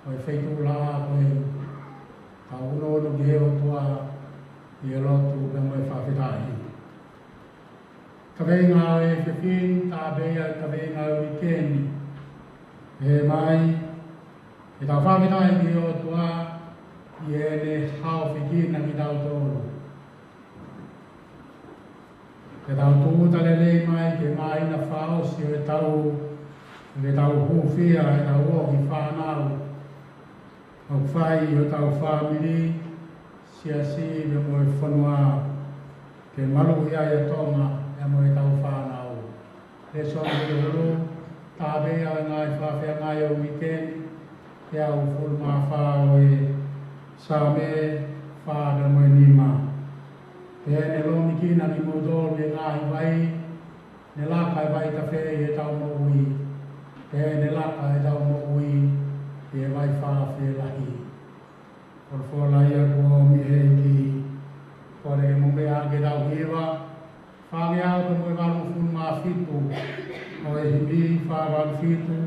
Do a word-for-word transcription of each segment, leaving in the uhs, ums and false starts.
ʻo e feituʻulaʻā ko eni, tau ʻunuʻunu ki he ʻOtua ʻi he lotu pea mo e fakafetaʻi. Kaveinga ʻo e efiafi ni, tā pē ia kaveinga ʻo e uike ni. Pehē mai, ke tau fakafetaʻi ki he ʻOtua ʻi heʻene haofakina kitautolu. Ke tau tūʻuta lelei mai ki he māhina fakaʻosi ʻo e taʻu, ke tau hūfia ʻetau ohi fānau ʻoku fai ʻi hotau fāmili, siasi pea mo e fonua, ke maluʻi ai ʻa Tonga pea mo ʻetau fānau. Lēsoni hono hulu, tā pē ia ʻo e ngaahi fakafeangai ʻo e uike ni, teau hongofulu mā fā ʻo e Saame, fā pea mo e nima. Pea ne lōmekina kimoutolu ʻi he ngaahi vai, ne laka e vaitafe ʻi heʻetau moʻui, pea ne laka ʻetau moʻui ʻi he vai fakafe lahi. Folofola ia kuo ʻomi ʻe he ʻEiki. Kole mo meʻa ke tau hiva, fāngeau pea mo e valungofulu mā fitu ʻo e himi, fā valu fitu.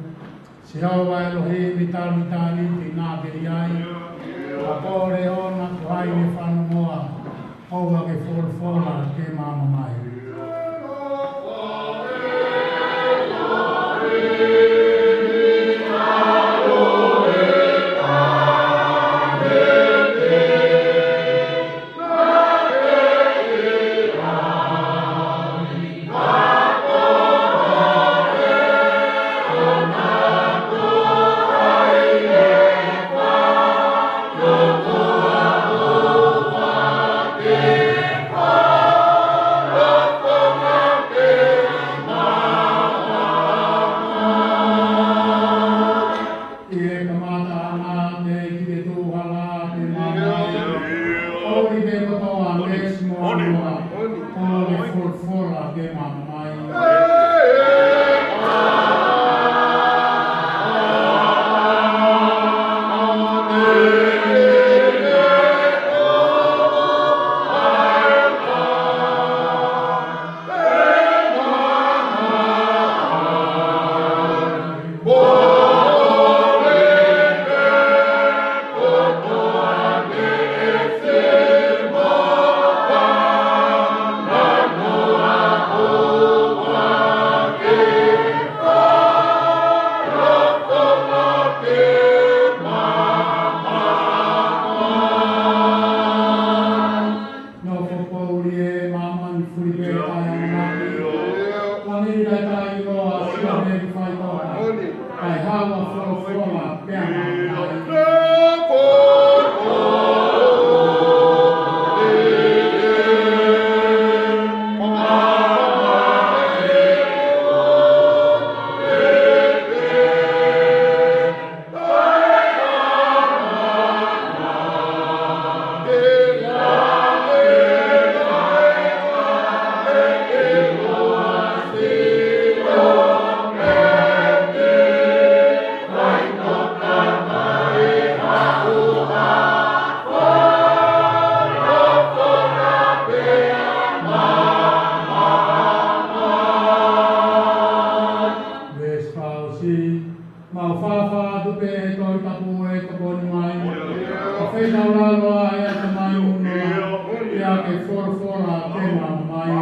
Sihova ʻElohimi, talu ʻitāniti naʻa ke ʻi ai, ʻa e kole ʻoʻona, ko hai ʻe fanongoa, ʻoua ke folofola ke maama mai. ʻI he kamataʻanga, teʻeki ke tuʻu hala ke maama mai. ʻOua ʻe kotoa, lēsoni mo ʻOtua, ʻoua ʻe folofola ke maama mai. Nofo poʻuli ʻe māmani, fuli pē taʻeʻamanaki. Langi taʻetaʻeʻiloa, sio pē ki faitoka. Kae haʻu ʻa e folofola pea maama mai. Veesi fakaʻosi, mau fakaʻamu atu pē ʻe he Tohi Tapu ʻe tokoni mai. Ka feitaulalo ʻa e ʻatamai uno, ʻi he folofola ke maama mai.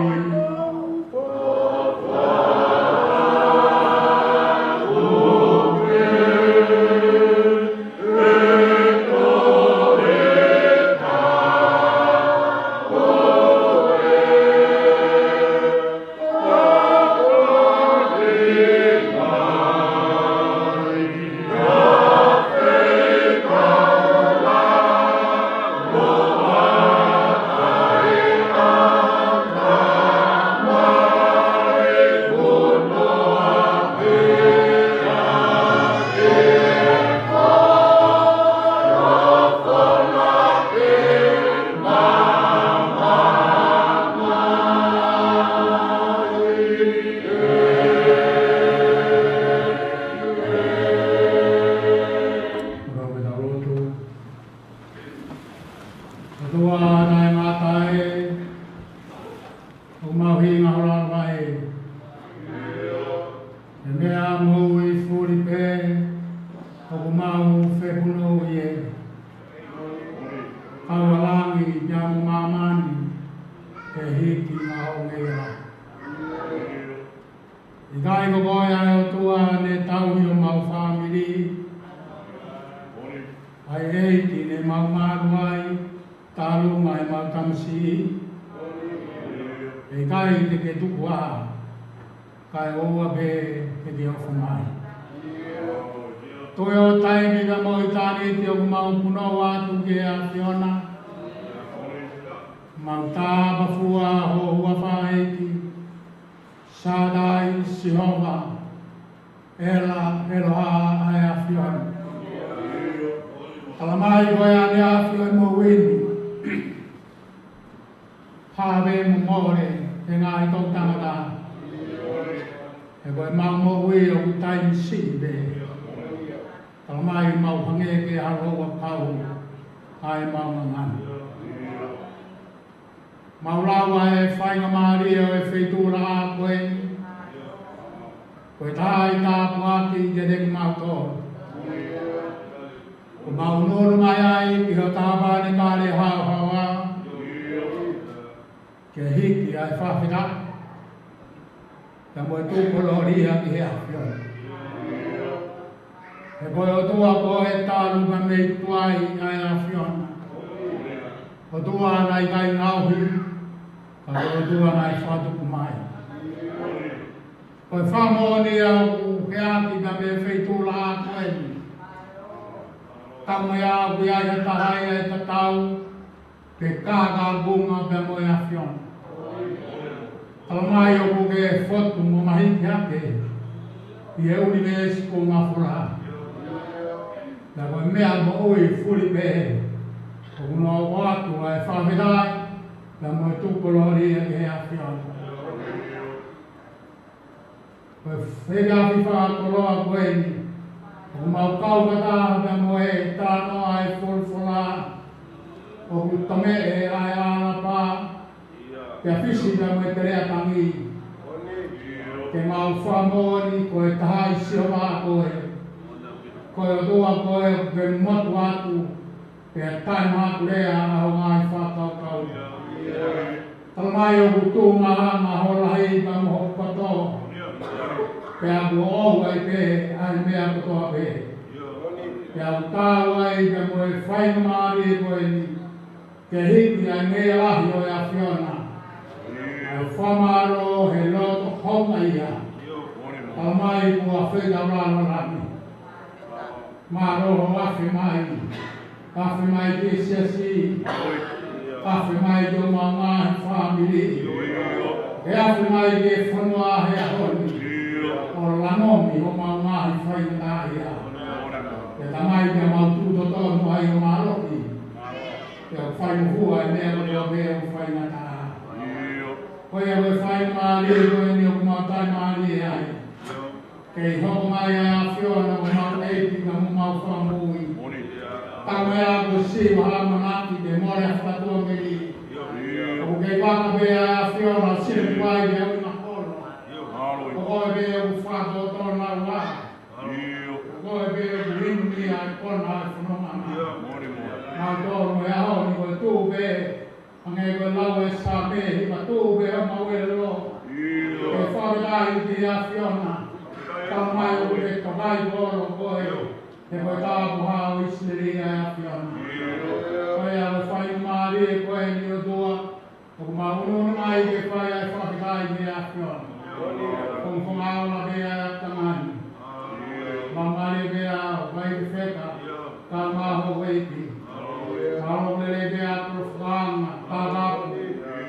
ʻOtua taʻengata ē, ʻoku mau hinga hola mai. He meʻa moʻui fuli pē ʻoku mau fepu ʻe, kau ʻa langi pea mo māmani, ke hiki maʻu ngeia. ʻIkai ko koe ʻa e ʻOtua ne tauhi homau fāmili, ʻa e ʻeiki ne mau malu ai, talu mai mau tamasiʻi. ʻIkai te ke tuku ā, kae ʻoua pē te ke ofo mai. Toe ʻo taimi ka mo ʻitāniti ʻoku mau punou atu ki he ʻAfiona. Mau tāpafua ho huafa ʻEiki, Sātai, Sihova, ʻEla, ʻEloha, ʻa e ʻAfiona. Tala mai ko e ʻaneafi ʻo e moʻui ni, hāʻave mo mole e ngaahi toʻutangata. He ko e mau moʻui ʻoku taimi siʻi pē. Tala mai mau hangē ke halo ua kau ʻa e mau ngangana. Mau lau ʻa e faingamālie ʻo e feituʻulaʻā ko eni. Ko e taha ʻi he tāpuaki kiate kimautolu. ʻOku mau nofo mai ai ki ho tāpanekale haohaoa, ke hiki ʻa e fakafetaʻi, pea mo e tuʻu kolōlia ki he ʻAfiona. He ko e ʻOtua koe talu mei tuai ʻa e ʻAfiona. ʻOtua naʻe ʻikai ngaohi, ka ko e ʻOtua naʻe fakatupu mai. Ko e fakamoʻoni ʻoku ʻi he ʻapi pea mei he feituʻulaʻā ko eni. Tau mai au ki ai ha taha ia ʻe tatau, pe kākāpunga pea mo e ʻAfiona. Tala mai ʻoku ke fotu mo mahiki hake ʻi he ʻunivēsi kuo ngafa. Pea ko e meʻa moʻui fuli pē, ʻoku nau ʻoatu ʻa e fakafetaʻi, pea mo e tuʻu kolōlia ki he ʻAfiona. Ko e feilafi fakakoloa ko eni, ʻoku mau kau fakataha pea mo e talanoa ʻa e folofola, ʻoku tomeʻe ʻa e ʻalapa, pea fisi pea mo e teleʻa tangi. Ke mau fakamoʻoni ko e taha ʻi Sihova koe. Ko e ʻOtua koe ʻoku ke motu atu, pea taʻemaʻakulea ʻa ho ngaahi fakakaukau. Tala mai ʻoku tuʻu maʻa ho lahi pea mo ho poto, pea kuo ʻoʻou ai pē ʻa e meʻa kotoa pē. Pea ʻoku taau ai pea mo e faingamālie ko eni, ke hiki ʻa e ngeia lahi ʻo e ʻAfiona, ʻa e fakamālō he loto houngaʻia. Tala mai kuo feitaulalo lani. Mālō hoʻo afe mai. Afe mai ki he siasi. Afe mai ki homau ngaahi fāmili. Ke afe mai ki he fonua he ʻaho ni. ʻO langomi homau ngaahi faingataʻaʻia. Ke tamai ke mau tuʻu totonu ai ʻo mālohi. Ke fai mo hua e meʻa kotoa pē ʻoku faingataʻa. Ko ia ko e faingamālie ko eni ʻoku mau taʻemālie ai. Kei hoko mai ʻa e ʻAfiona ko homau ʻEiki pea mo homau Fakamoʻui. Tau mai ʻa ko e siva ʻamanaki ke mole ʻa e fakatuʻameli. ʻOku kei vaka pē ʻa e ʻAfiona ʻo sila ki ai ke ui maholo. Ko koe pē ʻoku fakatotonu ʻa e ua. Ko koe pē ʻoku inu ni ʻa e kona ʻa e fononga. Mau tō mo e ʻaho ni ko e tuʻu pē. Hangē ko e lau ʻa e Saame, hiva tuʻu pē homau ʻelelo. Ke fakafetaʻi ki he ʻAfiona. Tala mai ʻoku ke tokai ko olo koe. He ko e tāpuhā ʻo ʻIsileli ʻa e ʻAfiona. Ko ia ko e faingamālie ko eni ʻOtua. ʻOku mau ʻunuʻunu mai ke fai ʻa e fakafetaʻi ki he ʻAfiona. Ko e fofonga ola pē ʻa e ʻatamai. Mau mālie pē ʻa e vai fefeka. Kau mai ho ʻEiki. Mālō ʻoku lelei pē ʻa e kolofola, kākāpū.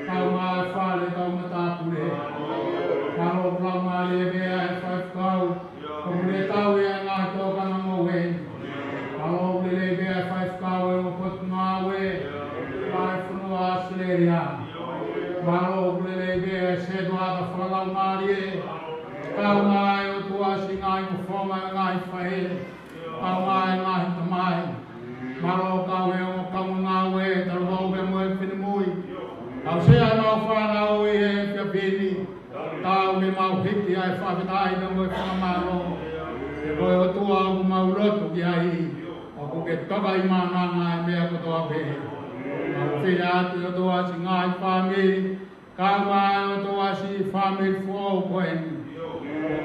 Kau mai e fale, kau matāpule. Mālō ʻoku lau mālie pē ʻa e faifekau. ʻOku ne tauhi ʻa e ngaahi tōkanga ngoue. Mālō ʻoku lelei pē ʻa e faifekau ʻo e ongo potungāue. Fai fonua ʻAositelēlia. Mālō ʻoku lelei pē ʻa e setuata fakalaumālie. Kau mai ʻOtua siʻi ngaahi fofonga ʻo e ngaahi faʻē. Kau mai ngaahi tamai. Mālō kau e ongo kaungāngāue, talavou pea mo e finemui. Aʻusia ʻenau fānau ʻi he efiafi ni. Tau ke mau hiki ʻa e fakafetaʻi pea mo e fakamālō. He ko e ʻOtua ʻoku mau lotu ki ai. ʻOku ke toka ʻi māmani ʻa e meʻa kotoa pē. Mau fili atu ʻOtua siʻi ngaahi fāmili, kae ʻumaʻā ʻOtua siʻi fāmili foʻou ko eni.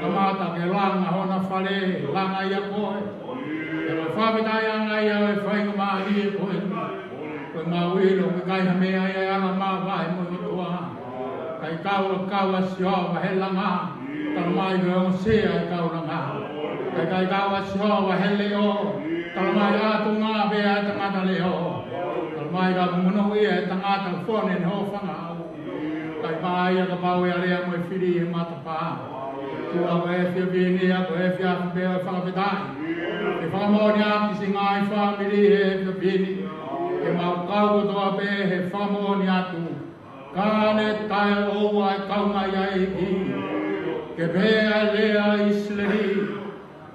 Kamata ke langa hona fale, langa ia koe. Pea ko e fakafetaʻi ange ia ʻo e faingamālie ko eni. Ko e mau ʻilo, ʻoku ʻikai ha meʻa ia ʻe ala māvae mo e ʻOtua. Kae kau ʻa e kau ʻa Sihova he langa, talamai ko e ongosia ʻa e kau langa. Kae kau ʻa Sihova he leʻo, talamai ʻa e ʻatu ngā pē ʻa e tangata leʻo. Talamai ka monūʻia ʻa e tangata fone ne hōfangau. Kae ʻumaʻā ia kapau ʻe alea mo e fili he matapā. ʻOtua, ko e efiafi ni ia ko e efiafi pē ʻo e fakafetaʻi. Ke fakamoʻoni atu siʻi ngaahi fāmili he efiafi ni. Ke mau kau kotoa pē he fakamoʻoni atu. Ka ne taʻeʻoua ʻa e kau mai ʻa e ʻEiki, ke pehē ʻa e lea ʻa ʻIsileli.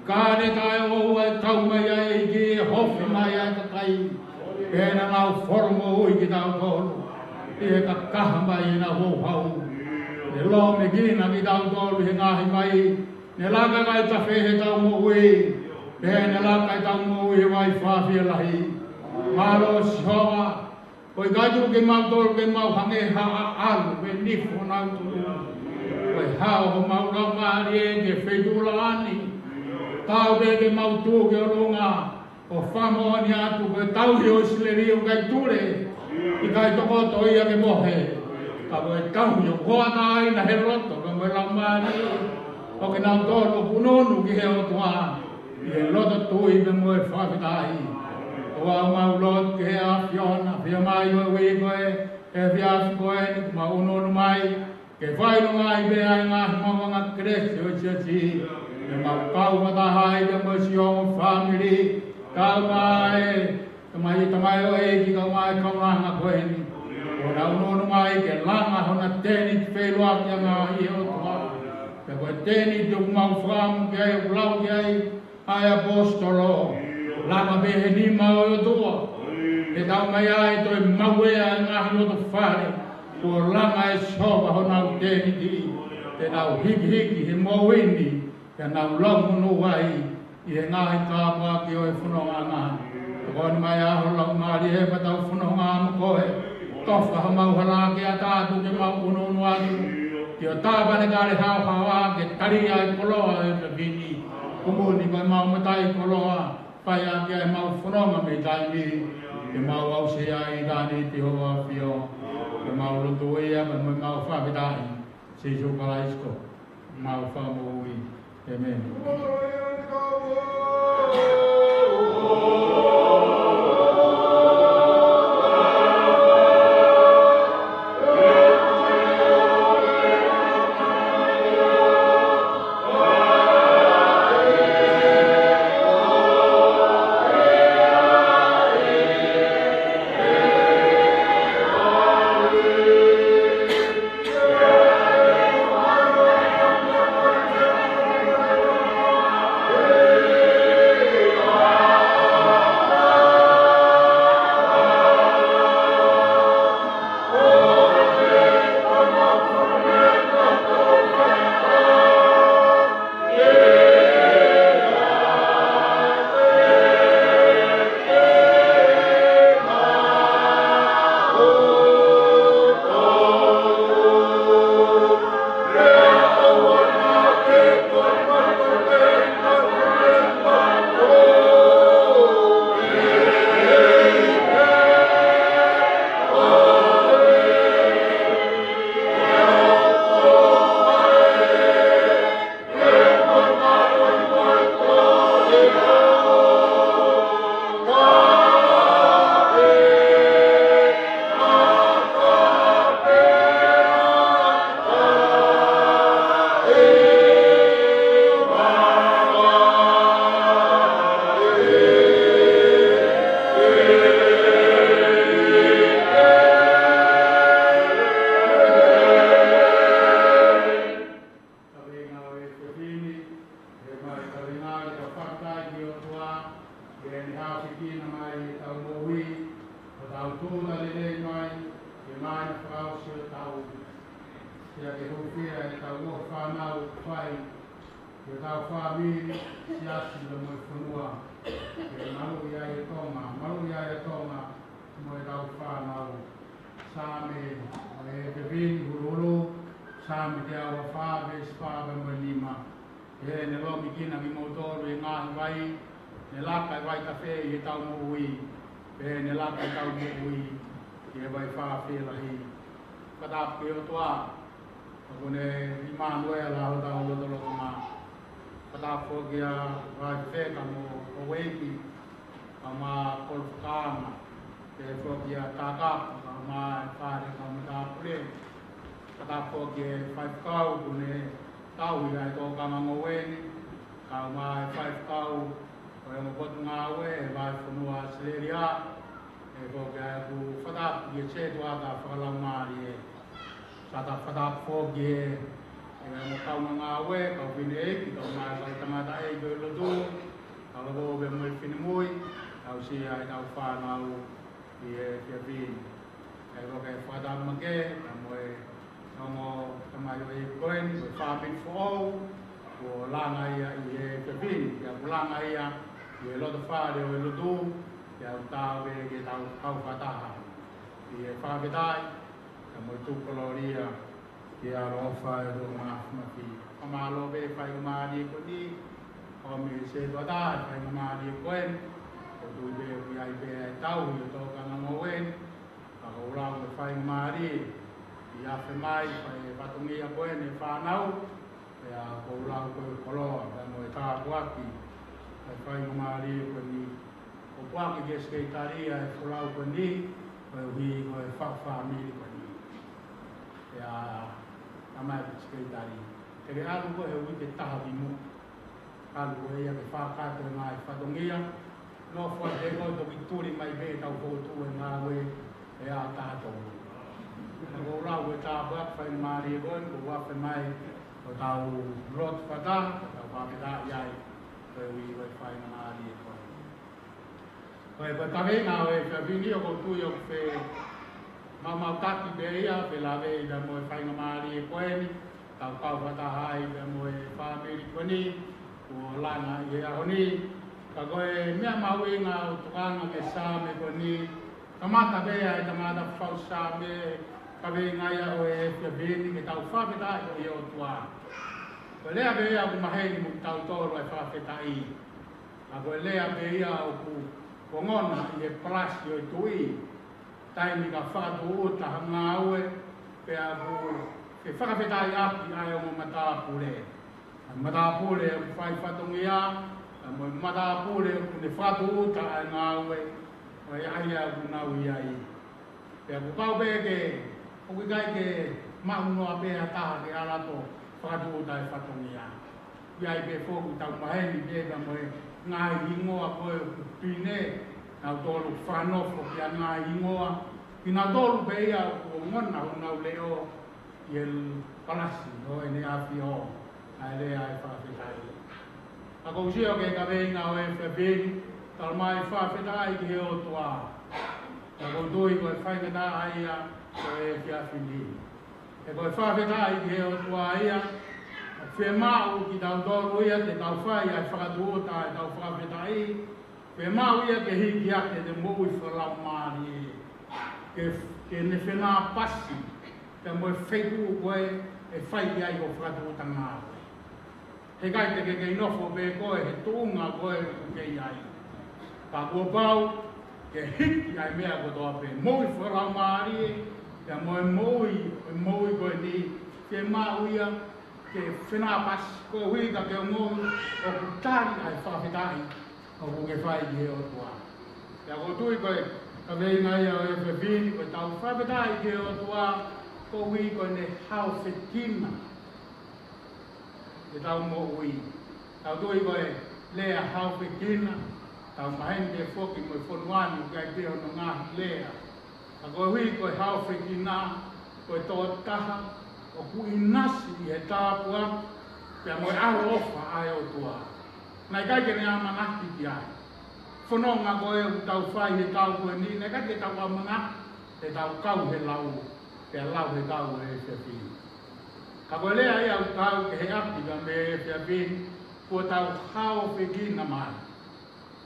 Ka ne taʻeʻoua ʻa e kau mai ʻa e ʻEiki, ʻe hofe mai ʻa e kakai, pea naʻa nau folo moʻui kitautolu ʻi he kakaha mai ʻenau houhau. Ne lōmekina kitautolu ʻi he ngaahi vai, ne laka ʻa e tafe ʻi heʻetau moʻui, pea ne laka ʻetau moʻui ʻi he vai fakafielahi. Mālō Sihova, ʻoku ʻikai tuku kimautolu ke mau hangē ha ʻaʻalu, ke nifo nautolu. Ko e hao homau laumālie ki he feituʻu laʻā ni. Tau pē ke mau tuʻu ki ʻolunga, ʻo fakamoʻoni atu ko e tauhi ʻo ʻIsileli ʻoku ʻikai tule, ʻikai tokoto ia ke mohe. Ka ko e tauhi ʻoku hoʻatā ʻi he loto, ka mo e laumālie, ʻo kinautolu ʻoku ʻunuʻunu ki he ʻOtua ʻi he loto tui pea mo e fakafetaʻi. ʻOku mau lotu ki he ʻAfiona, ʻafio mai ʻi he uike ko eni, efiafi ko eni, ʻoku mau ʻunuʻunu mai ke fakaʻilongaʻi pē ʻa e ngaahi maʻuʻanga kelesi ʻo e siasi. Ke mau kau fakataha ai pea mo siʻi ongo fāmili, kae ʻumaʻā e tamai, tamaioʻeiki, kae ʻumaʻā e kaunanga ko eni. ʻOku nau ʻunuʻunu mai ke langa hona tēniti feʻiloaki ʻa e ngaahi ʻOtua. Pea ko e tēniti ʻoku mau fakaʻamu ki ai, ʻoku lau ki ai ʻa e ʻaposetolo, langa pē he nima ʻo e ʻOtua. Ke tau mai ai toe maʻu ʻa e ngaahi loto fale, kuo langa ʻe Sihova honau tēniti, te nau hikihiki he moʻui ni, te nau lau monū ai ʻi he ngaahi tāpuaki ʻo e fonongaʻanga. Tokoni mai ʻa ho Laumālie pea tau fononga mo koe. Tofa homau hala ke ʻatā atu ke mau ʻunuʻunu atu ki ho tāpanekale haohaoa ke tali ʻa e koloa ʻo e efiafi ni. Kumu ni ko ʻemau mataʻikoloa, fai ʻaki ʻemau fononga mei taimi ni, ke mau aʻusia ʻa ʻitāniti ho ʻAfio. Ke mau lotu ia, ke mau fakafetaʻi. Sīsū Kalaisi ko homau Fakamoʻui. ʻĒmeni. Kaveinga ʻo e efiafi ni, ʻe mai kaveinga ke tau fakafetaʻi ki he ʻOtua, ʻi heʻene hāfekina mai ʻetau moʻui, ʻo tau tūʻuta lelei mai, ke mai fakaʻosi ʻetau, pea ke hūfia ʻetau ʻofa fānau fai, Ki hotau fāmili, siasi pea mo e fonua, ke maluʻi ai e Tonga, maluʻi ai e Tonga mo ʻetau fānau. Saame ʻo e efiafi ni, Huluhulu, Saame teau fā, veesi fā pea mo e nima. ʻE, ne lomikina kimoutolu ʻi he ngaahi vai, ne laka e vaitafe ʻi heʻetau moʻui, pea ne laka ʻetau moʻui ʻi he vai fāfē lahi. Fakatapu ki he ʻOtua, ʻoku ne ʻImanuela hotau lotolotonga. Fakatapu foki kia Vaifeka mo Houeiki, kae ʻumaʻā Kolofakaama, pehē foki kia Takapu, kae ʻumaʻā e fale kaumatāpule. Fakatapu foki ki he faifekau kuo ne tauhi ʻa e tōkanga ngoue ni, kae ʻumaʻā e faifekau ʻo e ongo potungāue ʻi he vahefonua ʻAositelēlia. Pehē foki ʻa ʻeku fakatapu ki he sētuata fakalaumālie. Fakatapu foki ki he, e, ongo kaungāngāue, kau fineʻeiki, kae ʻumaʻā e kau tangataʻeiki ʻo e lotu, kau loko pea mo e finemui, kau aʻusia ʻetau fānau ʻi he efiafi ni. Pehē foki e fakatapu makehe pea mo e ongo tamaioʻeiki ko eni, ko e fāmili foʻou, kuo langa ia ʻi he efiafi ni, pea kuo langa ia ʻi he lotofale ʻo e lotu, pea ʻoku tau ō ki heʻetau kau fakataha ʻi he fakafetaʻi, pea mo e tuku kolōlia ki he ʻaloʻofa ʻo e ʻOtua Māfimafi. Fakamālō pē faingamālie ko eni, ʻomi ʻe he sētuata e faingamālie ko eni, ʻoku ou tui pē ʻoku ʻi ai pē e tauhi ʻo e tōkanga ngoue ni, ka ʻoku ou lau e faingamālie ʻi he afe mai, fai e fatongia ko eni e fānau, pea ʻoku ou lau ko e koloa, pea mo e tāpuaki, e faingamālie ko eni, ʻo puaki ki he sekelitali ʻa e folau ko eni, koeʻuhi ko e fa-, fāmili ko eni. Pea, tamai sekelitali, te ke ʻalu koe he uike taha ki muʻa. ʻAlu koe ia ke fakakakato e ngaahi fatongia, nofo atu koe toki tuli mai pē tau fokotuʻu e ngāue ʻe taha tolu. Ka ʻoku ou lau e tāpuaki faingamālie ko eni, kuo afe mai, ʻo tau lotu fakataha, ʻo tau fakafetaʻi ai, koeʻuhi ko e faingamālie ko eni. Ko e, ko e kaveinga ʻo e efiafi ni ʻoku ou tui ʻoku femaʻumaʻutaki pē ia, felāveʻi pea mo e faingamālie ko eni, tau kau fakataha ai pea mo e fāmili ko eni, kuo langa ʻi he ʻaho ni. Ka ko e meʻa mahuʻinga ʻoku tokanga ki he Saame ko eni, kamata pē ʻa e tangata fau Saame, kaveinga ia ʻo e efiafi ni ke tau fakafetaʻi ki he ʻOtua. Ko e lea pē ia ʻoku maheni mo kitautolu ʻa e fakafetaʻi. Ka ko e lea pē ia ʻoku ongona ʻi he palasi ʻo e tuʻi, taimi ka fakatūʻuta ha ngāue, pea ʻoku ke fakafetaʻi ʻaki ʻa e ongo matāpule. ʻA e matāpule ʻoku fai fatongia, pea mo e matāpule ʻoku ne fakatūʻuta ʻa e ngāue, ʻo e ʻaia ʻoku nau ʻi ai. Pea kuo pau pē ke, ʻoku ʻikai ke maʻu noa pē ha taha ke ʻalu atu ʻo fakatūʻuta e fatongia. ʻI ai pē foki ʻoku tau maheni pē pea mo e ngaahi hingoa ko ē ʻoku pine, nautolu fakanofo ki he ngaahi hingoa, kinautolu pē ia ʻoku ongona honau leʻo ʻi he palasi ʻo ʻEne ʻAfio, ʻa e lea ʻa e fakafetaʻi. Ka ʻoku ou sio ki he kaveinga ʻo e efiafi ni, talamai fakafetaʻi ki he ʻOtua. Ka ʻoku ou tui ko e faingataʻa ia ʻo e efiafi ni. He ko e fakafetaʻi ki he ʻOtua ia, fiemaʻu kitautolu ia ke tau fai ʻa e fakatūʻuta ʻetau fakafetaʻi, fiemaʻu ia ke hiki hake ʻete moʻui fakalaumālie, ke, ke ne fenāpasi, pea mo e feituʻu ko ē ʻe fai ki ai hoʻo fakatūʻuta ngāue. Heʻikai te ke kei nofo pē koe he tuʻunga ko ē ʻoku ke ʻi ai. Ka kuo pau ke hiki ʻa e meʻa kotoa pē, moʻui fakalaumālie, pea mo e moʻui, e moʻui ko eni, ke maʻu ia, ke fenāpasi, koeʻuhi ka ke ongoʻi ʻoku tali ʻa e fakafetaʻi ʻoku ke fai ki he ʻOtua. Pea ʻoku ou tui ko e kaveinga ia ʻo e efiafi ni, ko ʻetau fakafetaʻi ki he ʻOtua, koeʻuhi ko ʻene haofekina ʻetau moʻui. Tau tui ko e lea haofekina, tau maheni pē foki mo e fonua ni ʻoku ʻi ai pē hono ngaahi lea. Ka koeʻuhi ko e haofekina, ko e tokotaha ʻoku ʻinasi ʻi he tāpuaki pea mo e ʻaloʻofa ʻa e ʻOtua. Naʻe ʻikai ke ne ʻamanaki ki ai. Fononga ko ē ʻoku tau fai he taʻu ko eni, naʻe ʻikai ke tau ʻamanaki te tau kau he lau, pea lau he taʻu ʻo e efiafi ni. Ka ko e lea ia ʻoku tau ke heʻaki ka mei he efiafi ni, Kuo tau haofekina mai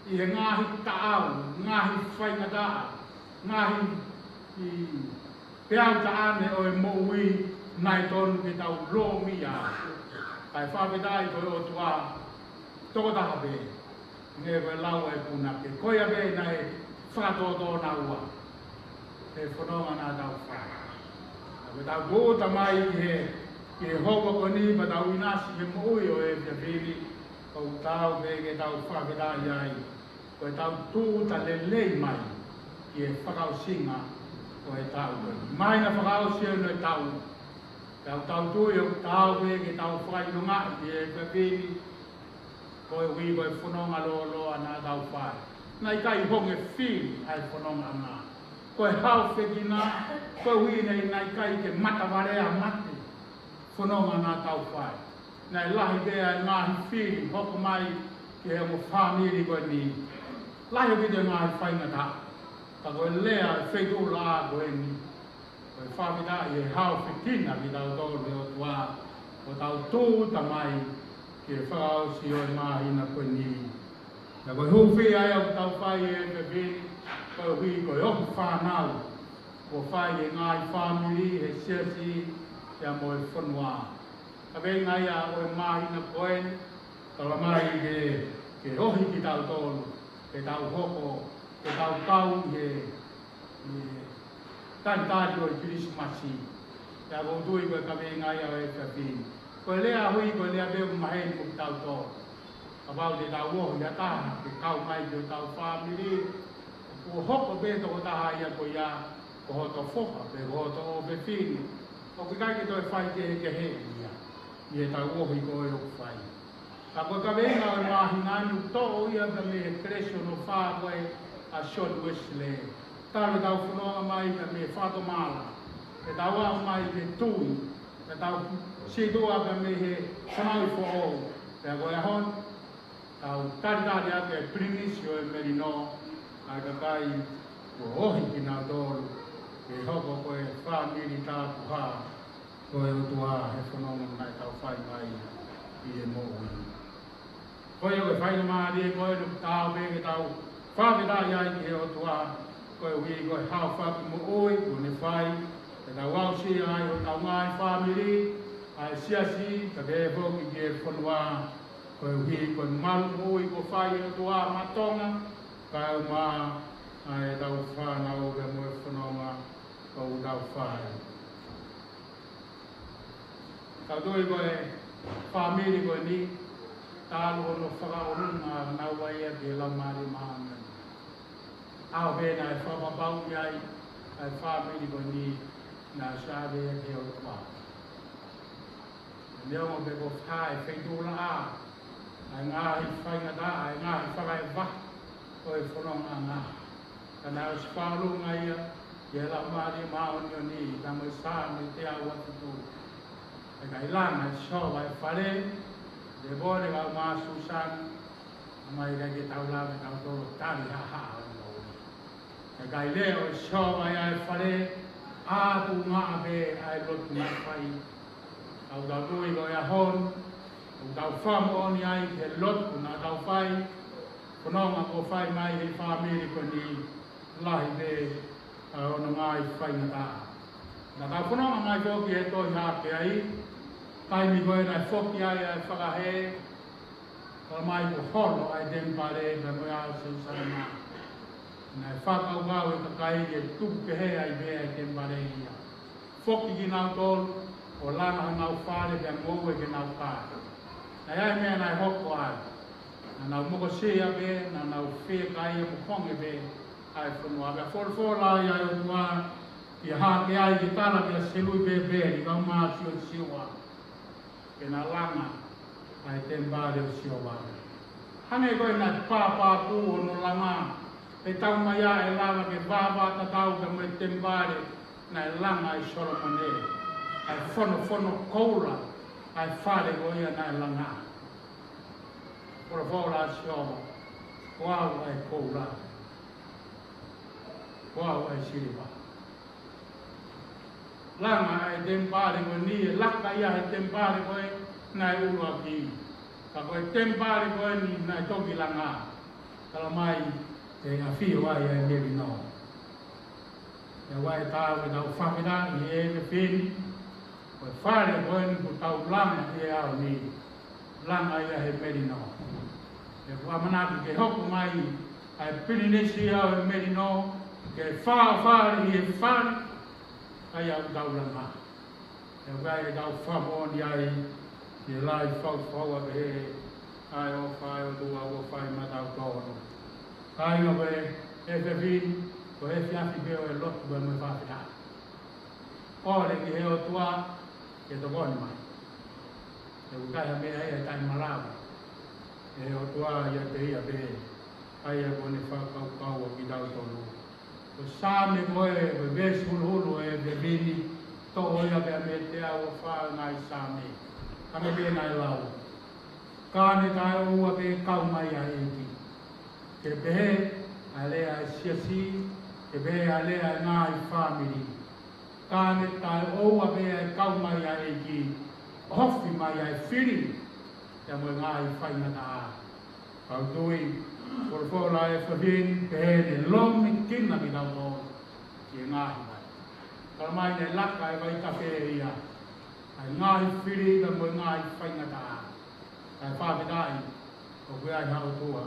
ʻi he ngaahi taʻau, ngaahi faingataʻa, ngaahi ʻi peau taʻane ʻo e moʻui naʻe tonu ke tau lōmia. Kae fakafetaʻi ko e ʻOtua tokotaha pē, ne ko e lau ʻa e punake, ko ia pē naʻe fakatōtō naua he fononga naʻa tau fai. Ka ko ʻetau tūʻuta mai ki he, ki he houa ko eni, pea tau ʻinasi he moʻui ʻo e efiafi ni, ʻoku tau pē ke tau fakafetaʻi ai, ko ʻetau tūʻuta lelei mai ki he fakaʻosinga ʻo e taʻu ko eni. Māhina fakaʻosi eni ʻo e taʻu. Pea ʻoku tau tui ʻoku tau pē ke tau fakaʻilongaʻi ki he efiafi ni, koeʻuhi ko e fononga lōloa naʻa tau fai, naʻe ʻikai honge fili ʻa e fonongaʻanga. Ko e haofekina, koeʻuhi naʻe, naʻe ʻikai ke matavalea mate fononga naʻa tau fai. Naʻe lahi pē ʻa e ngaahi fili hoko mai ki he ongo fāmili ko eni. Lahi ʻaupito e ngaahi faingataʻa. Ka ko e lea ʻa e feituʻulaʻā ko eni, ko e fakafetaʻi he haofekina kitautolu ʻe he ʻOtua, ʻo tau tūʻuta mai ki he fakaʻosi ʻo e māhina ko eni. Pea ko e hūfia ia ʻoku tau fai he efiafi ni, koeʻuhi ko e ʻofa fānau kuo fai ʻe he ngaahi fāmili, he siasi, pea mo e fonua. Kaveinga ia ʻo e māhina ko eni, talamai ke, ke ohi kitautolu, ke tau hoko, ke tau kau he, he talitali ʻo e Kilisimasi. Pea ʻoku ou tui ko e kaveinga ia ʻo e efiafi ni. Ko e lea hui, ko e lea pē ʻoku maheni mo kitautolu. Kapau te tau ohi ha taha ke kau mai ki hotau fāmili, kuo hoko pē tokotaha ia ko ia ko hoto foha pe ko hoto ʻofefine, ʻoku ʻikai ke toe faikehekeheʻi ia ʻi heʻetau ohi ko ē ʻoku fai. Ka ko e kaveinga ʻo e māhina ni ʻoku toʻo ia pea mei he kelesi hono fā ko ē ʻa Sione Uēsilī. Talu ʻetau fononga mai pea mei he fakatomala, ke tau aʻu mai ki he tui, ke tau sītuʻa pea mei he fanauʻi foʻou. Pea ko e ʻaho ni, tau talitali atu e pilinisi ʻo e melino, ʻa e kakai kuo ohi kinautolu, ke hoko ko e fāmili tāpuhā ʻo e ʻOtua he fononga naʻa tau fai mai ʻi he moʻui. Ko ia ko e faingamālie ko ē ʻoku tau pē ke tau fakafetaʻi ai ki he ʻOtua, koeʻuhi ko e haofaki moʻui kuo ne fai, ke tau aʻusia ai hotau ngaahi fāmili, ʻa e siasi, kae pehē foki ki he fonua, koeʻuhi ko e malu moʻui kuo fai ʻe he ʻOtua maʻa Tonga, kae ʻumaʻā ʻa ʻetau fānau pea mo e fononga ʻoku tau fai. Tau tui ko e fāmili ko eni, talu hono fakaʻolunga naua ia ki he Laumālie Māʻoniʻoni. ʻAho pē naʻe fakapapauʻi ai ʻa e fāmili ko eni, naʻe ʻosi ʻave ia ki he ʻOtua. Neongo pē ko e fai feituʻulaʻā ʻa e ngaahi faingataʻa, ʻa e ngaahi fakaʻevaha ʻo e fonongaʻanga, ka naʻe ʻosi fakaʻolunga ia ʻi he Laumālie Māʻoniʻoni, ka mo e Saame teau uofulu. ʻE ʻikai langa ʻe Sihova e fale, te pone kau mā Sūsani, ʻa mai ʻikai ke tau lava ke tau tolo tali haʻahaʻa ʻo e moʻui. ʻE ʻikai leʻo ʻe Sihova ia e fale, ʻa tuʻunga pē ʻa e lotu naʻe fai. Tau tau tui ko e ʻaho ni, ʻoku tau fakamoʻoni ai he lotu naʻa tau fai, fononga kuo fai mai he fāmili ko eni, lahi pē ʻa hono ngaahi faingataʻa. Naʻa tau fononga mai foki he Tohi Hākeai, taimi ko ē naʻe foki ai ʻa e fakahē, talamai kuo holo ʻa e temipale pea mo e ʻao Selūsalema. Naʻe fakakaukau e kakai ke tuku kehe ai pē ʻa e temipale ia. Foki kinautolu ʻo langa honau fale pea ngoue ke nau kai. Naʻe ʻi ai e meʻa naʻe hoko ai. Naʻa nau mokosia pē, naʻa nau fiekaia mo honge pē ʻa e fonua. Pea folofola ai ʻa e ʻOtua kia Hākeai ke tala kia Selupēpeli, kau mā Siosiua, ke na langa ʻa e temipale ʻo Sihova. Hangē ko e naʻe pāpā pū hono langa, ʻe taumaiā ʻe lava ke vāvātatau pea mo e temipale naʻe langa ʻe Solomone, ʻa e fonofono koula ʻa e fale ko ia naʻe langa. Folofola ʻa Sihova, ko au ʻa e koula, ko au ʻa e siliva. Langa ʻa e temipale ko eni, ʻe laka ia he temipale ko ē naʻe ʻuluaki. Ka ko e temipale ko eni naʻe toki langa, talamai ʻe ʻafio ai ʻa e melino. ʻE ʻoua ʻe tau ke tau fakafetaʻi he efiafi ni, ko e fale ko eni kuo tau langa ʻi he ʻaho ni, langa ia he melino. ʻOku ʻamanaki ke hoko mai ʻa e pilinisi ʻo e melino, ke fakafale ʻi he fale ʻa ia ʻoku tau langa. ʻE ʻoua ʻe tau fakamoʻoni ai, ke lai faufaua pē ʻa e ʻofa ʻa e ʻOtua ʻoku fai maʻatautolu. Kāinga, ko e efiafi ni, ko e efiafi pē ʻo e lotu pea mo e fakafetaʻi. ʻOle ki he ʻOtua ke tokoni mai. ʻOku ʻikai ha meʻa ia ʻe taʻemalava ʻe he ʻOtua, ʻiate ia pē, ʻa ia ko ʻene fakakaukau ʻo kitautolu. Ko e Saame ko ē, ko e veesi huluhulu ʻo e efiafi ni, toʻo ia pea mei he teau ua fā ʻo e ngaahi Saame. Hangē pē naʻe lau: Ka ne taʻeʻoua pē kau mai ʻa e ʻEiki. Ke pehē ʻa e lea ʻa e siasi, ke pehē ʻa e lea ʻa e ngaahi fāmili. Ka ne taʻeʻoua pē ʻa e kau mai ʻa e ʻEiki, ʻohofi mai ʻa e fili, pea mo e ngaahi faingataʻa. Kau tui, folofola ʻa e efiafi ni, pehē ne lōmekina kitautolu ʻi he ngaahi vai. Talamai naʻe laka ʻa e vai tafe ia ʻa e ngaahi fili pea mo e ngaahi faingataʻa. Kae fakafetaʻi, ʻoku ʻi ai ha ʻOtua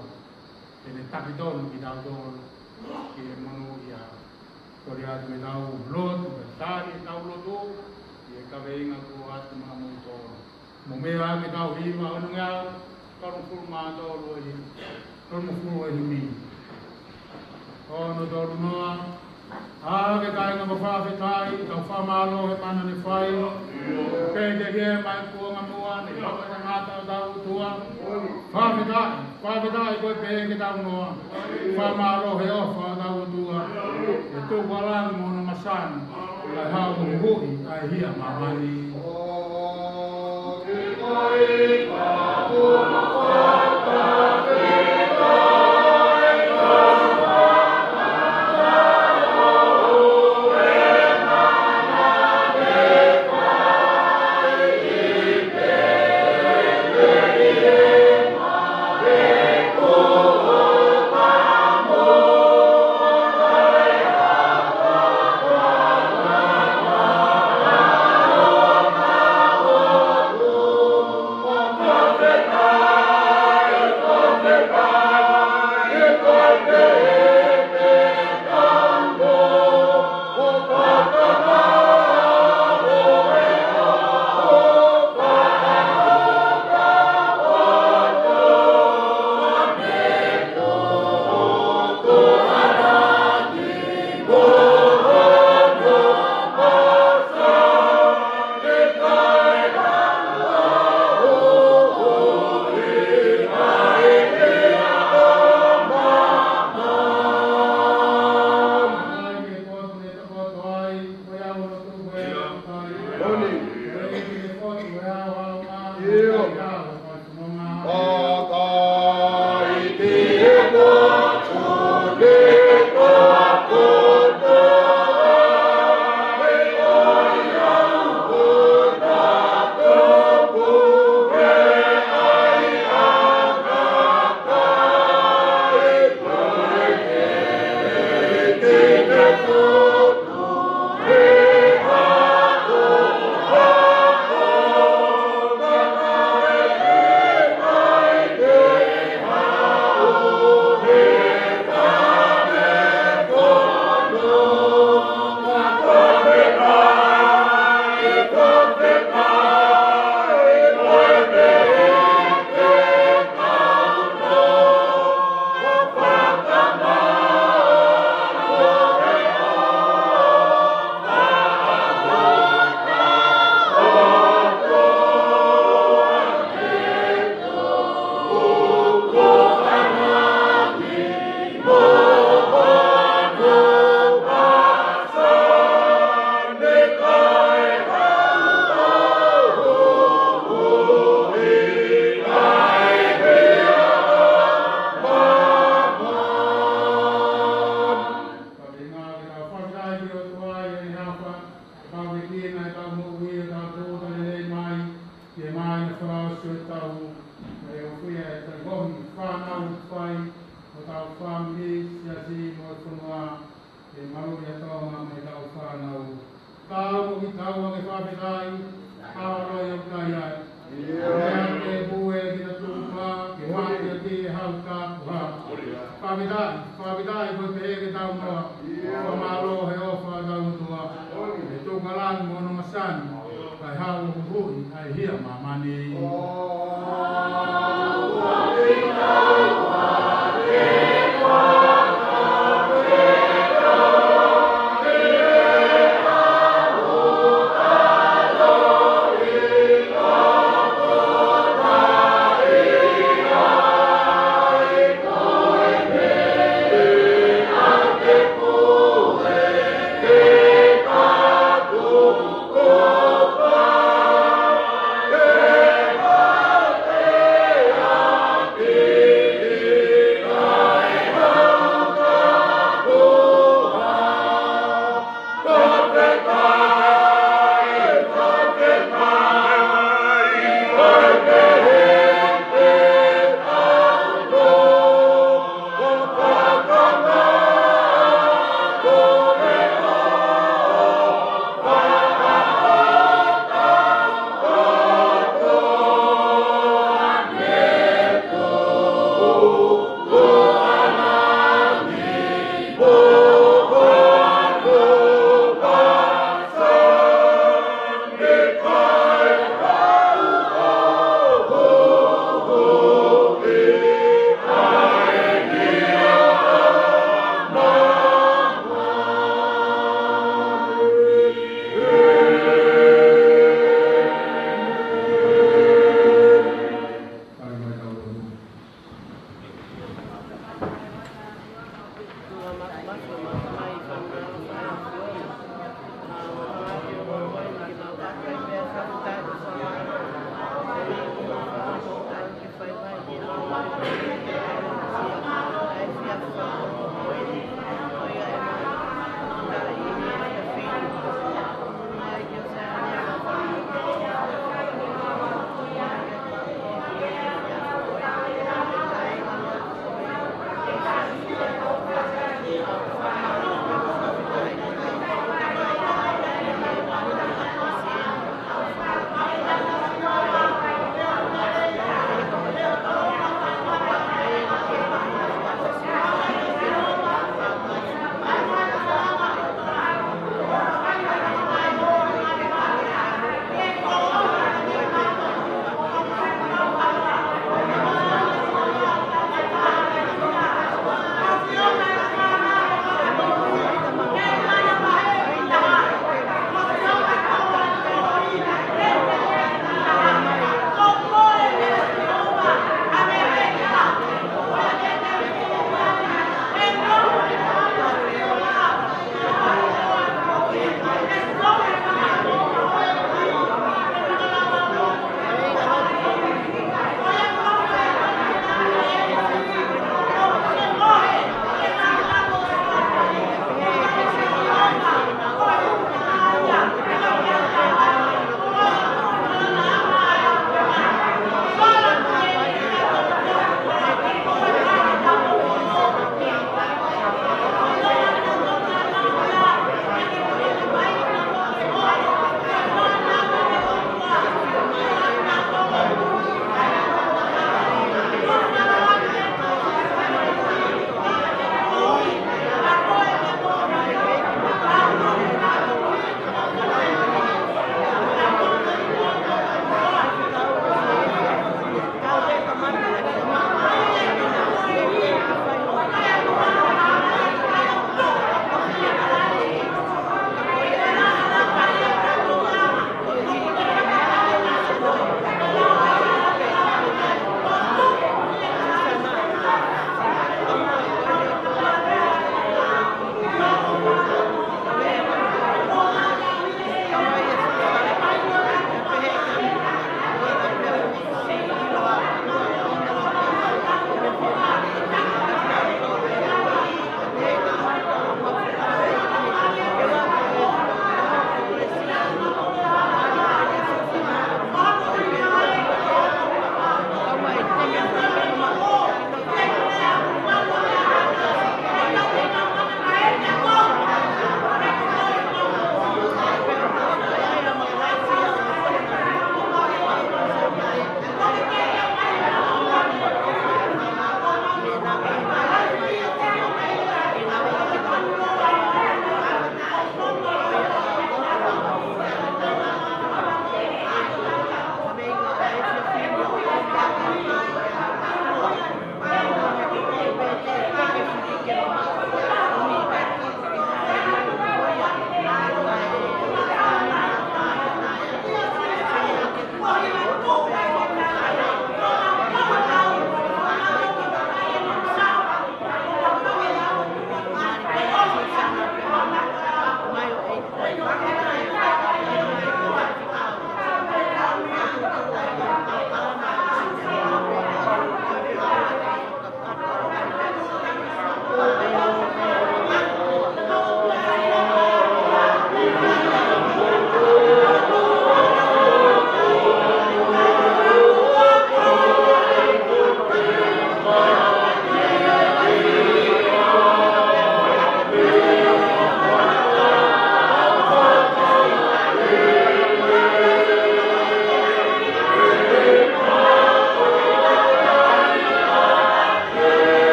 te ne taki tonu kitautolu ki he monūʻia. Kole atu ke tau lotu, ke tali ʻetau lotu ʻi he kaveinga kuo ʻoatu maʻamoutolu. Mou meʻa ke tau hiva, ono ngeau tolungofulu mā tolu ʻo e himi. Tolungofulu ʻo e himi. Ono tolu noa. ʻA e kāinga, ko e fakafetaʻi, tau fakamālō he mana ne fai. Pea ke ʻi he mai kuonga muʻa, ne hoko e tangata ʻo hotau ʻOtua. Fakafetaʻi, fakafetaʻi ko e pehē ke tau noa. Fakamālō he ʻofa ʻa hotau ʻOtua. ʻE tuku ʻa langi mo hono masani, kae haʻu ʻo huhuʻi ʻa e hia ʻa māmani. Ko e tau, e o fia e tau kohi, fānau fai, ko e tau fāmili, siasi mo e fonua, e malori a tau ma me tau fānau. Tau mo ki tau a ke fāfetai, tau alo i o kai ai. Ia ke pue ki ta tupa, ke mate a ki e hau ka kuha. Fāfetai, fāfetai ko e pehē ke tau noa. Fakamālō he ʻofa tau tua. E tukalang mo no masani. Kai hau huhui, ai hia mamani.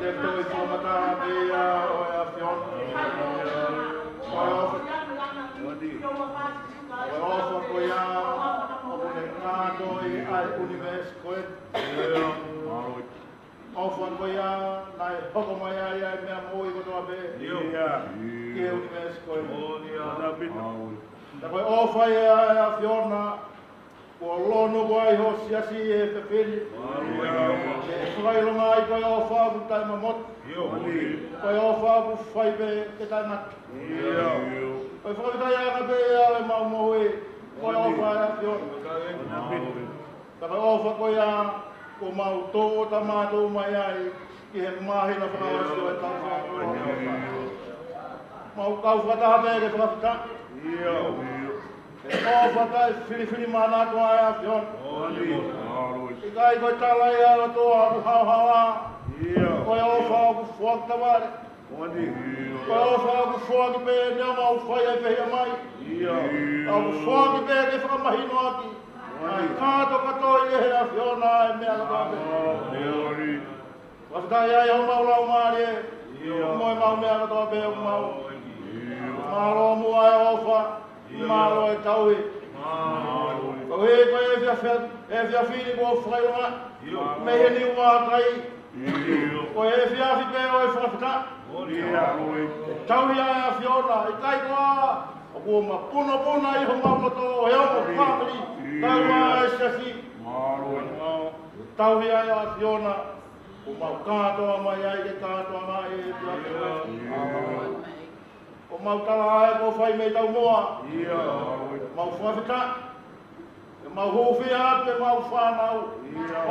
Ko e toʻi fakamatala pē ia ʻo e ʻAfiona. Ko e ʻofa. Ko e ʻofa ko ia ʻoku ne kātoa ʻa e ʻunivēsi ko ē. ʻOfa ko ia naʻe hoko mai ai ʻa e meʻa moʻui kotoa pē ʻi he ʻunivēsi ko ē. Pea ko e ʻofa ia ʻa e ʻAfiona, kuo lonu ko ē ʻi ho siasi ʻi he fefine. ʻE fakaʻilonga ai ko e ʻofa ʻoku taʻemamotu. Ko e ʻofa ʻoku fai pē ke taʻengata. Ko e fakafetaʻiʻanga pē ia ʻo ʻemau moʻui, ko e ʻofa ʻa e ʻAfiona. Pea ko e ʻofa ko ia kuo mau tō ʻo tamato mai ai ki he māhina fakaʻosi ʻo e taʻu fakaʻosi. Mau kau fakataha pē ke fakafetaʻi. Ko e ʻofa taʻefilifilimānako ʻa e ʻAfiona. ʻIkai ko e tala ia ʻa e ʻOtua ʻoku haohaoa. Ko e ʻofa ʻoku foaki tavale. Ko e ʻofa ʻoku foaki pē neongo ʻoku fai ʻa e fehiʻa mai. ʻOku foaki pē ke fakamahinoʻaki ʻa e kātokatoi ʻe he ʻAfiona ʻa e meʻa kotoa pē. Fakafetaʻi ai homau laumālie mo ʻemau meʻa kotoa pē ʻoku mau. Mālō muʻa e ʻofa, mālō e tauhi. Koeʻuhi ko e efiafi, efiafi ni kuo fakaʻilonga mei he Niu Vākai. Ko e efiafi pē ʻo e fakafetaʻi. Tauhi ʻa e ʻAfiona, ʻikai ko ia ʻoku mapunopuna ʻi homau loto ʻo e ongo fāmili, kae ʻumaʻā e siasi. Tauhi ʻa e ʻAfiona, ʻoku mau kātoa mai ai ke kātoa mai e efiafi. ʻOku mau tala ai kuo fai mei taumuʻa. Mau fakafetaʻi. ʻEmau hūfia atu ʻemau fānau.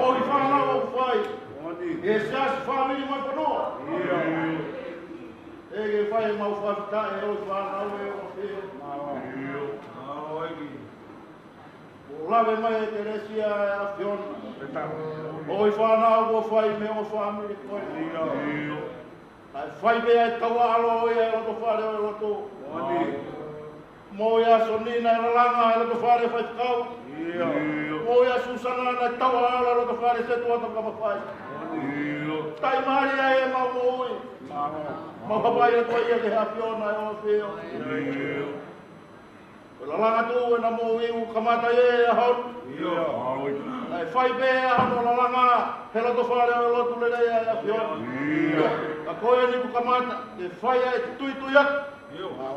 ʻOi fānau ʻoku fai ʻe he siasi, fāmili mo e fonua. ʻEiki, fai ʻemau fakafetaʻi ʻe ʻoi fānau ʻe ʻofi. ʻOku lave mai e kelesi ʻa e ʻAfiona. ʻOi fānau kuo fai mei he ongo fāmili ko ē. Naʻe fai pē ʻa e tauʻaʻalo ʻo e loto fale ʻo e lotu. Mo ia Soni naʻe lalanga ʻa e loto fale faifekau. Mo ia Susana naʻe tauʻaʻalo ʻa e loto fale setuata fakamafai. Taʻimālie ai ʻemau moʻui. Mau hapai atu ai ia ki he ʻAfiona ʻe ʻofi. Ko e lalanga tuʻu ʻena moʻui ʻoku kamata ʻi he ʻaho ni. Naʻe fai pē ʻa hono lalanga he loto fale ʻo e lotu lelei ʻa e ʻAfiona. Ka ko eni kuo kamata ke fai ʻa e tuitui atu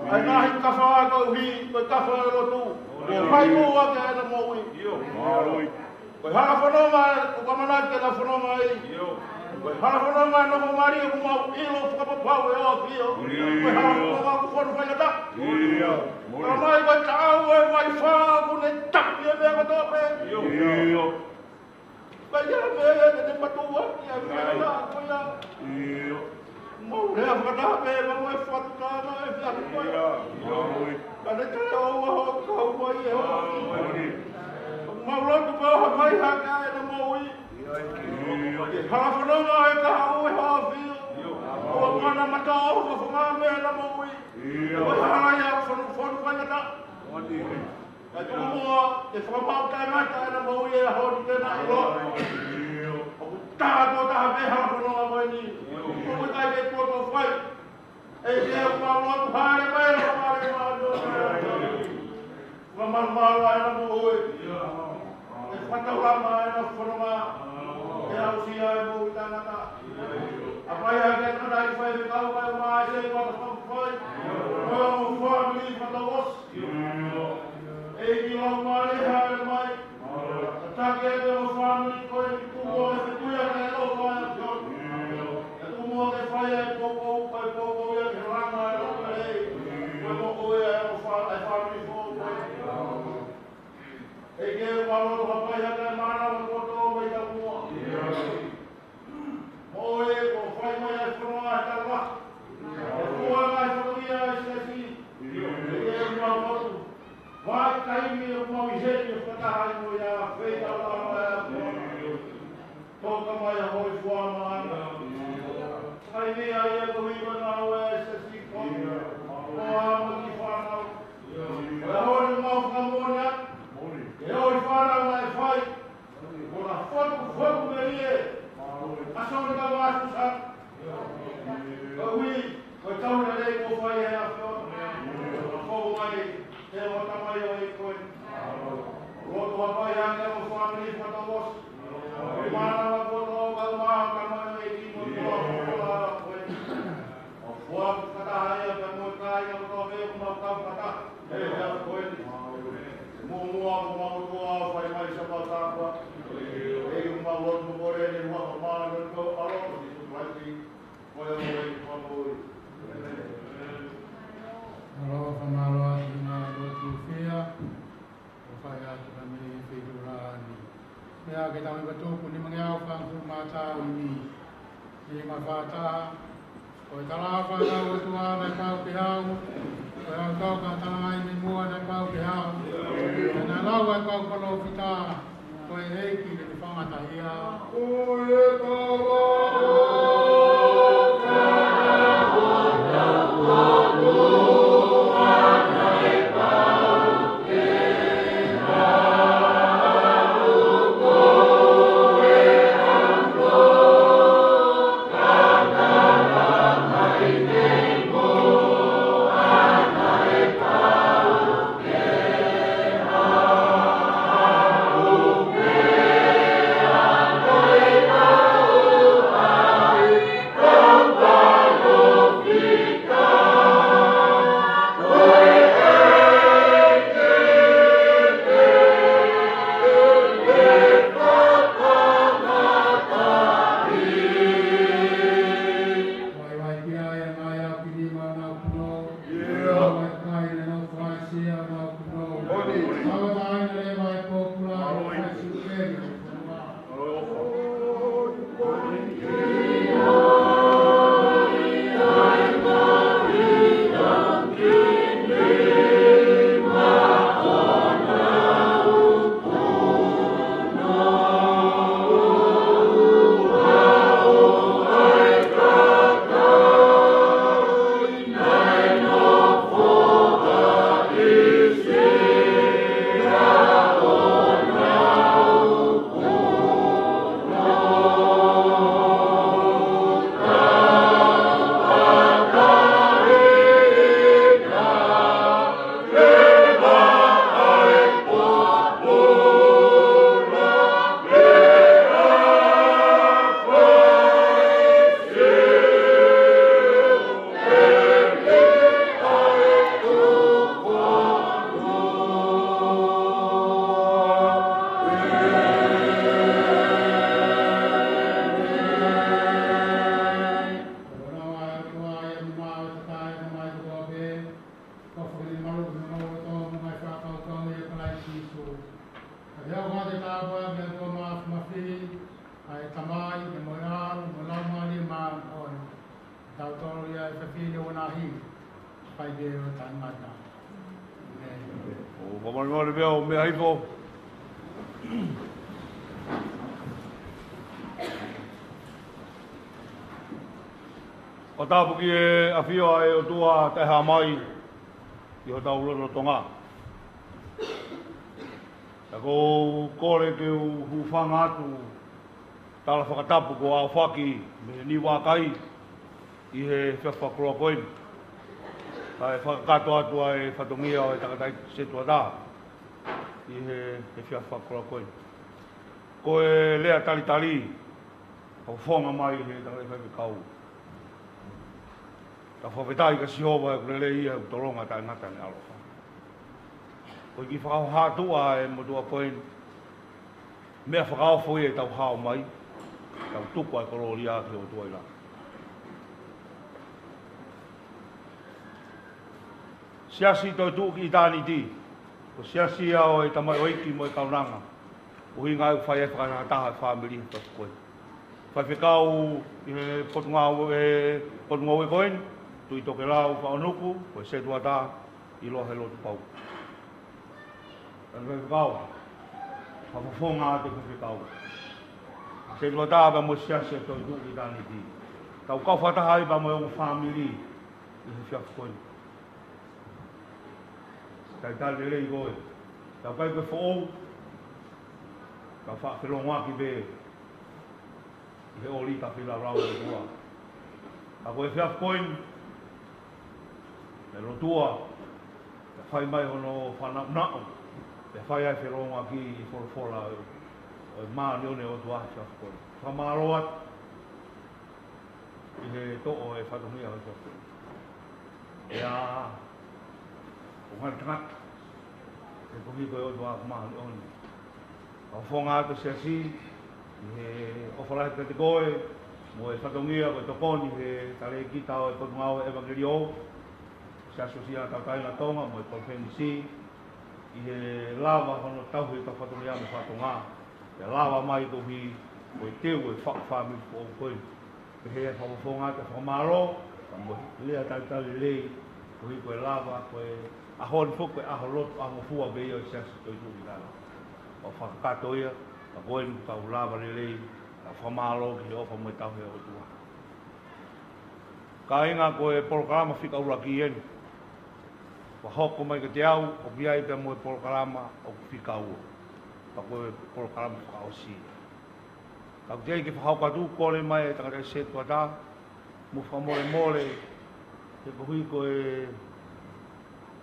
ʻa e ngaahi kafa koeʻuhi ko e kafa ʻo e lotu. Ko e fai mo ake ʻena moʻui. Ko e hala fononga ʻoku ʻamanaki ke na fononga ai. Ko e hala fononga ʻena nofo mali ʻoku mau ʻilo fakapapau ʻe ʻOfio. Ko e hala fononga ʻoku fonu faingataʻa. Ka mai ko e taʻau ʻo e vaifā ʻoku ne taki e meʻa kotoa pē. Ka ʻi ai ha meʻa ia ke ne matuʻuaki ʻa e meʻa ko ia. Mau lea fakataha pē, mau e fakatutanga e fia ko ia. Ka ne taʻeʻoua hoʻo kau mai ʻe ʻOfio. Mau lotu pē ʻo hapai hake ʻena moʻui. Ke hala fononga e kahaʻu ʻe ʻOfio. ʻOua naʻa mata ʻofa fanga meʻa ʻena moʻui. Ko e hala ia ʻoku fonu, fonu faingataʻa. Kae tuku muʻa ke fakamaau taʻengata ʻena moʻui he ʻaho ni ke na ʻilo ʻoku taha tuʻo taha pē hala fononga ko eni. ʻOku ʻikai ke tuʻo tuʻo fai. ʻEiki, ʻoku mau lotu, hale mai ʻa e Laumālie Māʻoniʻoni. Fakamalumalu ʻa ʻena moʻui. Ke fakataulama ʻena fononga. Ke aʻusia e moʻui taʻengata. Hapai hake ʻa e tangataʻeiki faifekau kae ʻumaʻā e setuata fakafai. Mo e ongo fāmili fakatouʻosi. ʻEiki, Laumālie, hale mai. Tataki ʻa e ongo fāmili ko eni, tuku muʻa ke fetuʻutaki ʻa e ʻofa ʻa e ʻAfiona. Tuku muʻa ke fai ʻa e poupou, ko e poupou ia ke langa ʻa e lotu lelei. Ko e moʻui ʻa e ongo fā-, ʻa e fāmili foʻou ko eni. ʻEiki, ʻoku mau lotu, hapai hake ʻa e mānava kotoa mei taumuʻa. Mo e kuo fai mai ʻa e fononga ʻi he tau lahi. Ko e fua ngaahi fatongia ʻa e siasi. ʻEiki, ʻoku mau lotu, vakai mai ʻoku mau ʻi heni ʻo fakataha ai mo ia, feitau ʻa e ʻAfiona. Toka mai ʻa hoʻo fua maʻana. Kai ni ai ʻa e kovi ko e ngāue ʻa e siasi ko ia. Ko e ʻamu ki fānau. Ko e ʻaho ni mau fakamoʻoni atu. Ke ʻoi fānau naʻe fai. Ko na fotu, fotu melie. ʻA Soni ka Matusa. Te mo tamai ʻo e koe. Lotu hapai ange mo fāmili fakatouʻosi. Mana wa koto kau mā tamai ʻo e ki mo tua kola koe. ʻO fua kata ai a ka mo kai na koto me ko mau kau kata. E ia koe. Mo mua ko mau tua fai mai sa mau tāpua. E i mau lotu mo kore ni mua ko mā no ko alo ko ni su mai ki. Ko ia mo e ko mau. Alo ka malo atu na lotu fia. ʻO fai atu na me feitula ni. Pea ke tau iwa tupu ni mangi au fangfulu mā tau ni. Ni ma fata. Ko e tala fata o tua na kau ke au. Ko e au kau ka tala ai me mua na kau ke au. Na lau ai kau palōfita. Ko e ʻEiki ne fanga tahia. Ko e tala ʻA e Tamai, mo e ʻAlo, mo e Laumālie Māʻoniʻoni. Tau tolo ia e fefine ʻo nahi. Fai pē ʻo taʻengata. ʻĒmeni. ʻO fakamālō pē ʻo meʻa hifo. ʻOku tapu ki he ʻafio ʻa e ʻOtua taʻehāmai ʻi hotau lotolotonga. Ka ʻoku ou kole ke u hūfanga atu tala fakatapu kuo ʻaofaki mei Niuakai ʻi he efiafi fakakoloa ko eni. Kae fakakakato atu ʻa e fatongia ʻo e tangataʻeiki setuata ʻi he, he efiafi fakakoloa ko eni. Ko e lea talitali, ʻoku fofonga mai he tangataʻeiki faifekau. Ka fakafetaʻi kia Sihova he ʻoku lelei ia, ʻoku tolonga taʻengata ʻene ʻaloʻofa. Ko e kiʻi fakahoha atu ʻa e motuʻa ko eni. Meʻa fakaofo ia ʻetau hao mai, tau tuku ʻa e kolōlia ki he ʻOtua ʻi langi. Siasi toetuʻu ki ʻitāniti, ko e siasi ia ʻo e tamaioʻeiki mo e kaunanga, ʻuhinga ʻoku fai ai e fakatahataha ʻa e fāmili he tapu ko eni. Faifekau ʻi he potungāue, he potungāue ko eni, Tuʻi Tokelau Faʻonuku, ko e setuata, ʻiloa he lotu pau. Tau faifekau, fakafofonga atu faifekau. Setuata pea mo e siasi toetuʻu ki ʻitāniti. Tau kau fakataha ai pea mo e ongo fāmili ʻi he efiafi ko eni. Talitali lelei koe. Tau kai koe foʻou. Tau faʻa felongoaki pē ʻi he ʻōlita feilaulau ʻo e ʻOtua. Ka ko e efiafi ko eni, ʻe lotua, ʻe fai mai hono fanaunau, pea fai ai felongoaki ʻi he folofola ʻo e, ʻo e māʻoniʻoni ʻo e ʻOtua ʻi he efiafi ko eni. Fakamālō atu ʻi he toʻo e fatongia ʻo e efiafi ko eni. ʻIo, ʻo ngaahi tangata, he koeʻuhi ko e ʻOtua māʻoniʻoni. Fakafofonga atu e siasi, ʻi he ʻofa lahi kiate koe, mo e fatongia ko e tokoni he talēkita ʻo e Potungāue ʻEvangeliō, Siasi ʻo Sihanoku Tauʻatāina Tonga, mo e konifelenisi, ʻi he lava hono tauhi ʻetau fatongia mo e fatongia, ʻe lava mai koeʻuhi ko e teu e faʻu fāmili foʻou ko eni. Pehē ʻa e fakafofonga atu e fakamālō, ka mo e lea talitali lelei, koeʻuhi ko e lava, ko e ʻaho ni foki ko e ʻaho lotu, ʻaho ngofua pē ia ʻo e Siasi Toetuʻu ʻi Tonga. ʻOku fakakakato ia, ka ko eni kuo tau lava lelei, ka fakamālō ki he ʻofa mo e tauhi ʻa e ʻOtua. Kāinga, ko e polokalama fika ʻuluaki eni. Kuo hoko mai kiate au, ʻoku ʻi ai pea mo e polokalama ʻoku fika ua. Pea ko e polokalama fakaʻosi. Ka ʻoku teʻeki ke fakahoko atu, kole mai e tangataʻeiki setuata, mo fakamolemole, he koeʻuhi ko e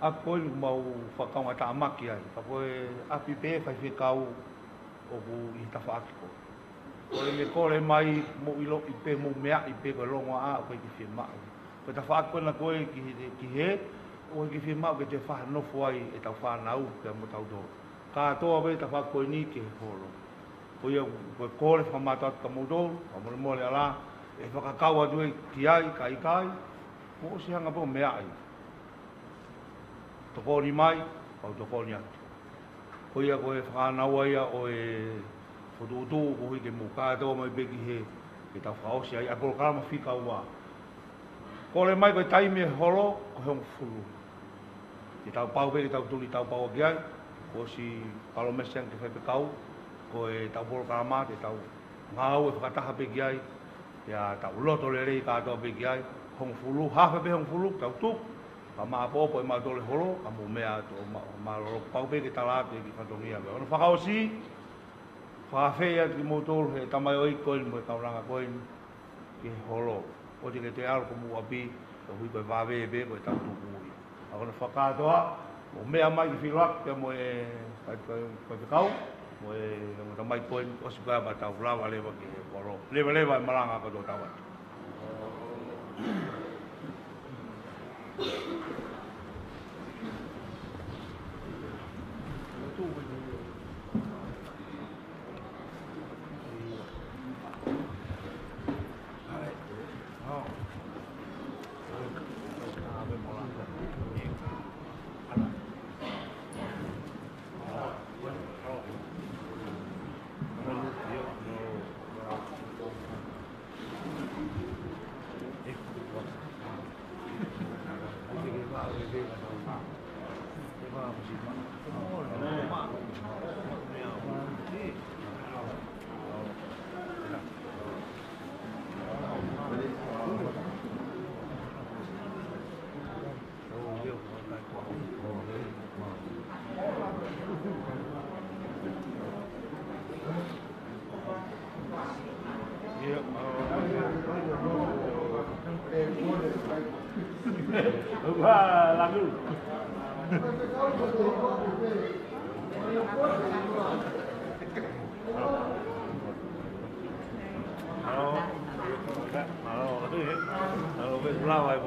ʻapi ko eni ʻoku mau fakakaungātāmaki ai. Pea ko e ʻapi pē faifekau ʻoku ʻi he tafaʻaki ko ē. Kole mei kole mai, mou ʻiloʻi pē, mou meaʻi pē, ko e longoaʻa ʻoku ʻikai ke fiemaʻu. Ko e tafaʻaki ko ena ko ē ki he, ki he, ʻoku ʻikai ke fiemaʻu ke toe fakanofo ai ʻetau fānau pea mo tautolu. Kātoa pē tafaʻaki ko eni ki he holo. Ko ia, ko e kole fakamātoato kiate kimoutolu, fakamolemole ala, ʻe fakakau atu ē ki ai, ka ʻikai, mou ʻosi hanga pē ʻo meaʻi. Tokoni mai, pau tokoni atu. Ko ia ko e fānau ia ʻo e fokotuʻutuʻu, koeʻuhi ke mou kātoa mai pē ki he, ke tau fakaʻosi ai ʻa e polokalama fika ua. Kole mai ko e taimi e holo, ko e hongofulu. Ke tau pau pē, ke tau tuli, tau pau ki ai, kuo ʻosi palōmesi ange ki he faifekau, ko ʻetau polokalama, ke tau ngāue fakataha pē ki ai, pea tau loto lelei kātoa pē ki ai, hongofulu, hafe pē hongofulu, tau tuku, ka maʻopoʻopo ʻe mautolu e holo, ka mou meʻa atu ʻo ma-, ʻo mālōlō, pau pē ke tala atu e kiʻi fatongia pē. Hono fakaʻosi, fakaafeʻi atu kimoutolu he tamaioʻeiki ko eni mo e kaunanga ko eni ki he holo. ʻOua te ke toe ʻalu ki homou ʻapi, koeʻuhi ko e vave pē, ko e tau tuku ia. ʻA hono fakakātoa, mou meʻa mai ki he filoaki pea mo e, ko e, ko e, ko e faifekau, mo e, mo e tamai ko eni, ʻosi pē pea tau lava leva ki he holo. Levaleva e malanga ka tau atu. Mālō, mālō, mālō, mālō, mālō, mālō, mālō, mālō, mālō,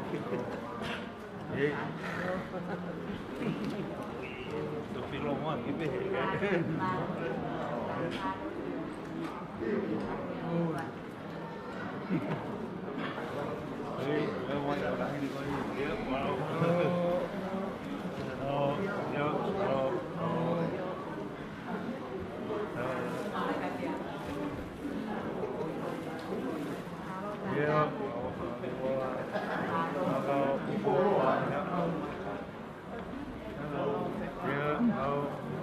mālō, mālō, mālō, mālō,